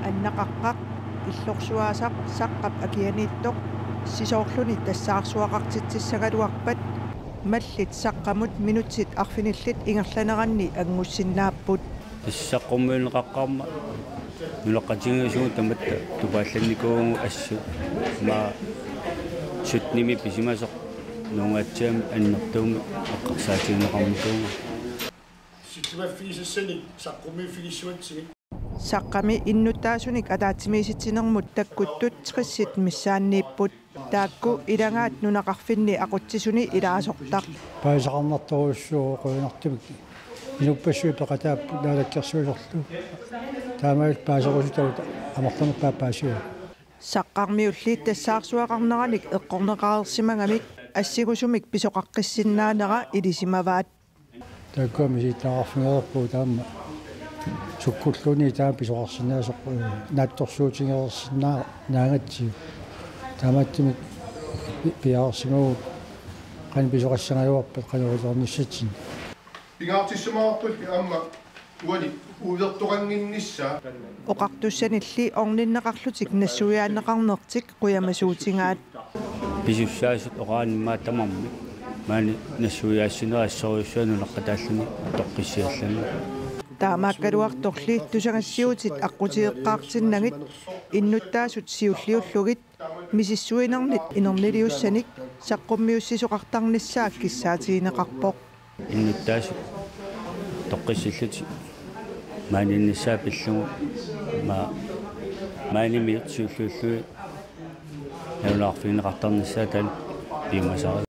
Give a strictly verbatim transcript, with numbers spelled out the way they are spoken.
Annaqaqqaq illorsuaasaq Saqqap akianiittoq sisoorluni tassaarsuaqartitsissagaluarpat mallit Saqqamut minutsit arfinillit ingerlaneranni anngussinnaapput. Tassa saqqummiunneqaqqaarmat nunaqqatigiissutigut tamatta tupaallannikuuvugut assut, ma, syttenimi pisimasoq, nuungaatsiami annertuumik eqqarsaatigineqarnikuuvugut. Sitsimaffigisassanik saqqummiiffigissuatsigit. Saqqami innuttaasunik ataatsimiisitsinermut takkuttut tressit missaanniipput. Taakku ilagaat nunaqarfinni aqutsisuni ilaasortaq. Paasisaqarnartorujussuuvoq, qujanartumik inuppassuit peqataapput naalakkersuisorlu. Taamaalilluta paaserusutavut amerlanerpaat paasigaat. Saqqarmiulli tassaarsuaqarneranik eqqorneqareersimagamik assingusumik pisoqaqqissinnaanera ilisimavaat. Taakkua misilittagaqarfigereerpugut taama sukkulluunniit taama pisoqarsinnaasoq, eh, naatsorsuutigereersinnaangatsigu. Taamaattumik pi-, piareersimavugut qanoq pisoqassagaluarpat qanoq ilornissatsinnik. Pingaartissimavarpulli aamma uani uivertoqannginnissaa. Oqartussanilli orninneqarlutik nassuiaanneqarnertik qujamasuutigaat. Pisussaasut oqaannimmaa tamarmik maani nassuiaassinerit assorujussuaq nunaqqataalluni toqqissiallanngilaat. Taamaakkaluartorli tusagassiuutit aqqutigeqqaartinnagit innuttaasut siulliullugit misissuinernit inerniliussanik saqqummiussisoqartarnissaa kissaatigineqarpoq. Innuttaasut toqqissillutik maaniinnissaa pillugu, ma-, maanimiut siulliullugit nalunaarfigineqartarnissaa taanna piumasarivoq.